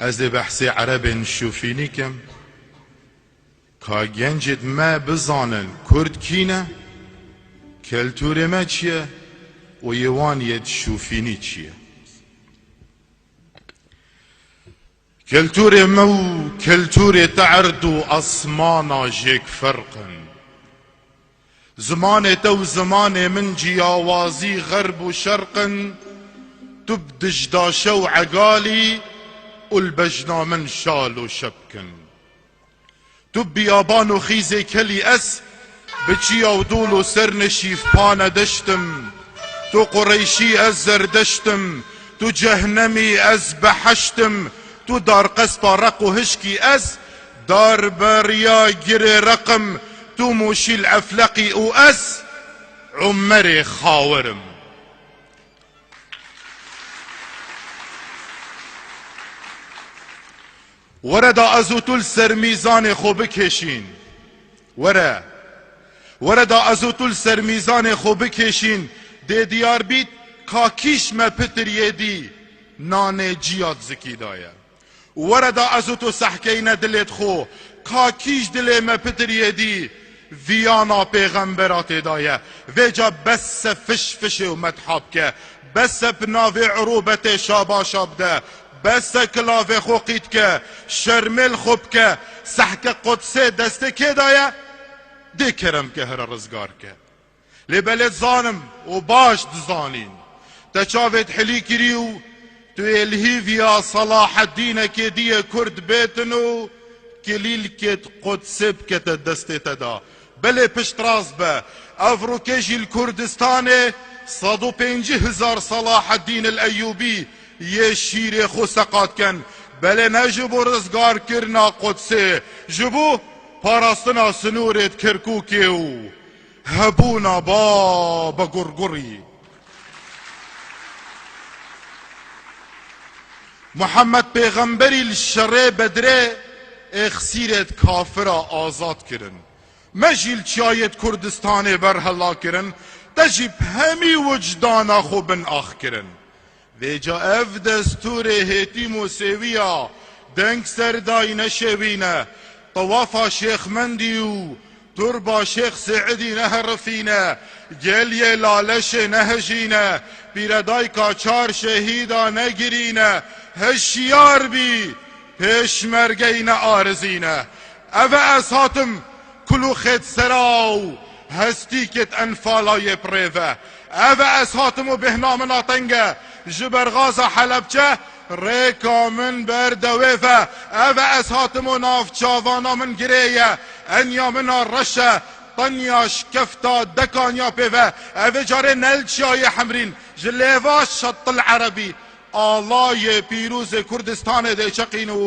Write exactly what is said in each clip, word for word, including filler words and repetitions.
Ez ê behsê erebên şûfînî kim, ka gencêd me bizanin kurd kî ne, keltûrê me çi ye û yê wan yêd şûfînî çi ye. Keltûrê me û keltûrê te erd û asmana jêk ferq in. Zimanê te û zimanê min ciyawazî xerb û şerq in, tu bi dijdaşe û egalî û li bejna min şal û şepk in. Tu biyaban û xîzê kelî ez, bi çiya û dûl û ser neşîf pane deşt im. Tu Qureyşî ez Zerdeşt im, tu cehnemî ez beheşt im, tu darqespa req û hişkî ez, darberiya girê req im, tu Mûşîl Efleqî û ez Umerê Xawir im. Were da ez û tu li ser mîzanê xwe bikêşîn. Were. Were da ez û tu li ser mîzanê xwe bikêşîn. Dê diyar bît ka kîş me pitir yê dî nanê ciya di zikî de ye. Were da ez û tu sehkeyne dilêd xwe, ka kîş dilê me pitir yê dî viyana pêxembera tê de ye. Vêca bes se fiş fişê û medha bike, bes se bi navê urûbetê şabaşa bide, bes se kilavê xwe qît ke, şermê li xwe bike, sehke Qudsê destê kê de ye, dê kerem ke here rizgar ke. Lê belê dizanim û baş dizanîn, te çavêd hilî kirî û tu yê li hîviya Selaheddînekê diyê Kurd bêtin û kilîlkêd Qudsê bikete destê te de. Belê piştrast be. Ev rûkê jî li Kurdistanê sed û pêncî hezar Selaheddîn el Eyûbî yê şîrê xwe seqat ken. Belê ne ji bo rizgarkirina Qudsê, ji bo parastina sinûrêd Kirkûkê û hebûna Baba Gurgurî. Muhammed Pêxemberî li şerê Bedrê êxsîrêd kafira azad kirin. Me jî li çiyayêd Kurdistanê berhela kirin, te jî bi hemî wicdana xwe bin ax kirin. Vêca ev destûrê hêtî Musêwiya deng ser dayî neşewîne, tewafa Şêxmendî û turba Şêx Seîdî neherifîne, geliyê Laleşê nehejîne, pîredayka çar şehîda negirîne, hişyar bî, pêşmergeyî nearizîne. Ev e ez hatim kulûxêd sera û hestîkêd enfala yê pirê ve. Ev e ez hatim û bêhna min a teng e ji berxaza Helebçe, rêka min ber dewê ve. Ev e ez hatim û nav çavana min girê ye, enya min a reş e, tenya şikefta dekanya pê ve. Ev ê carê ne li çiyayê Hemrîn, ji lêva Şetil Erebî, alayê pîrozê Kurdistanê dê çeqîn û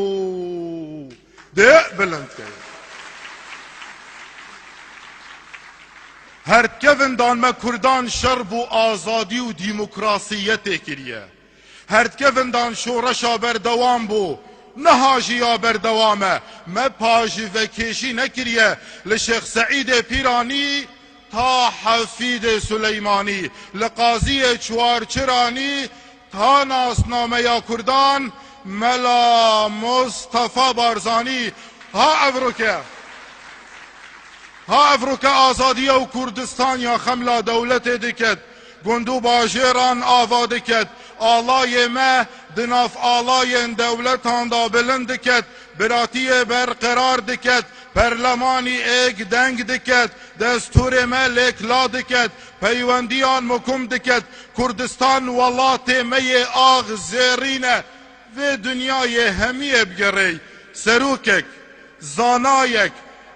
dê bilind ke. Her di kevindan me Kurdan şer bo azadî û demokrasiyetê kiriye. Her di kevindan şoreşa berdewam bû, niha jî ya berdewam e. Me pajîvekêşî nekiriye li Şêx Seîdê Pîranî ta Hefîdê Suleymanî, li Qaziyê Çuarçiranî ta nasnameya Kurdan Mela Mustafa Barzanî. Ha evroke. Ha evroke azadiya û Kurdistan ya xemla dewletê diket. Gund û bajêran ava diket. Alayê me di nav alayên dewletan de bilind diket. Biratiyê berqerar diket. Perlemanî êk deng diket. Destûrê me lêkla diket. Peywendiyan mukum diket. Kurdistan welatê me yê ax zêrîn e. Vê dinyayê hemiyê bigerê, serokek, zanayek,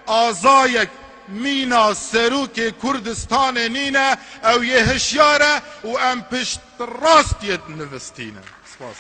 azayek mîna serokê Kurdistanê nîne, ew yê hişyar e û em pişt rastiyê dinivistîne. Spas.